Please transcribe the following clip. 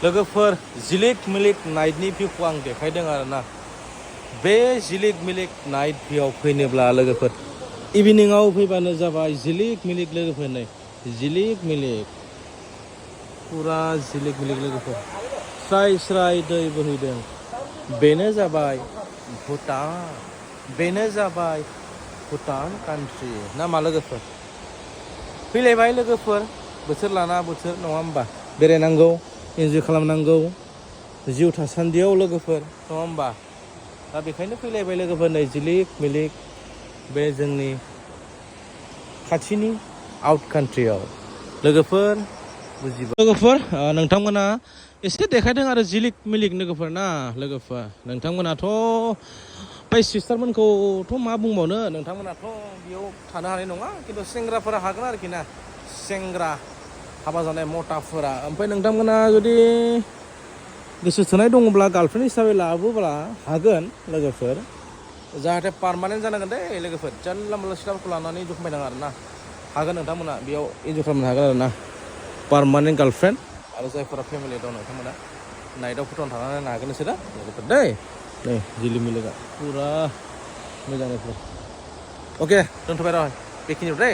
लोगोफोर जिलिक मिलिक नाइटनि भिउखौ आं देखायदों आरोना बे जिलिक मिलिक नाइट भिउआव फैनोब्ला लोगोफोर इभिनिंआव फैबानो जाबाय जिलिक मिलिक लोगोफोर नै जिलिक मिलिक पुरा जिलिक मिलिक लोगोफोर स्राय स्राय दै बोहैदों बेनो जाबाय भुटान कान्ट्रि ना मा लोगोफोर फैलायबाय लोगोफोर बोथोर लाना बोथोर नङा होमबा बेरायनांगौ इन्जय खालामनांगौ जिउ थासान्दियाव लोगोफोर नङा होमबा दा बेखायनो फैलायबाय लोगोफोर नै जिलिक मिलिक बे जोंनि खाथिनि आउट कान्ट्रियाव लोगोफोर बुजिबाय लोगोफोर नोंथांमोना एसे देखायदों आरो जिलिक मिलिक लोगोफोर ना लोगोफोर नोंथांमोनाथ' बै सिस्टारमोनखौथ' मा बुंबावनो नोंथांमोनाथ' बेयाव थानो हानाय नङा खिन्थु सेंग्राफोरा हागोन आरोखि ना सेंग्रा हाबा जानाय मटाफोरा ओमफ्राय नोंथांमोना जुदि गोसो थोनाय दङब्ला गार्लफ्रेन्ड हिसाबै लाबोब्ला हागोन लोगोफोर जाहाथे पारमानेन्ट जानांगोन दे लोगोफोर जानला मोनला सिख्लाफोरखौ लानानै इन्जय खालामनाङा आरो ना हागोन नोंथांमोना बेयाव इन्जय खालामनो हागोन आरो ना पारमानेन्ट गार्लफ्रेन्ड आरो जायफोरा फेमिलि दं नोंथांमोना नाइटआव फुटान थानानै नायनो हागोन नोंसोरो लोगोफोर दै नै जिलिक मिलिकआ पुरा मोजां लोगोफोर अके दोनथ'बाय र' बेखिनियाव दै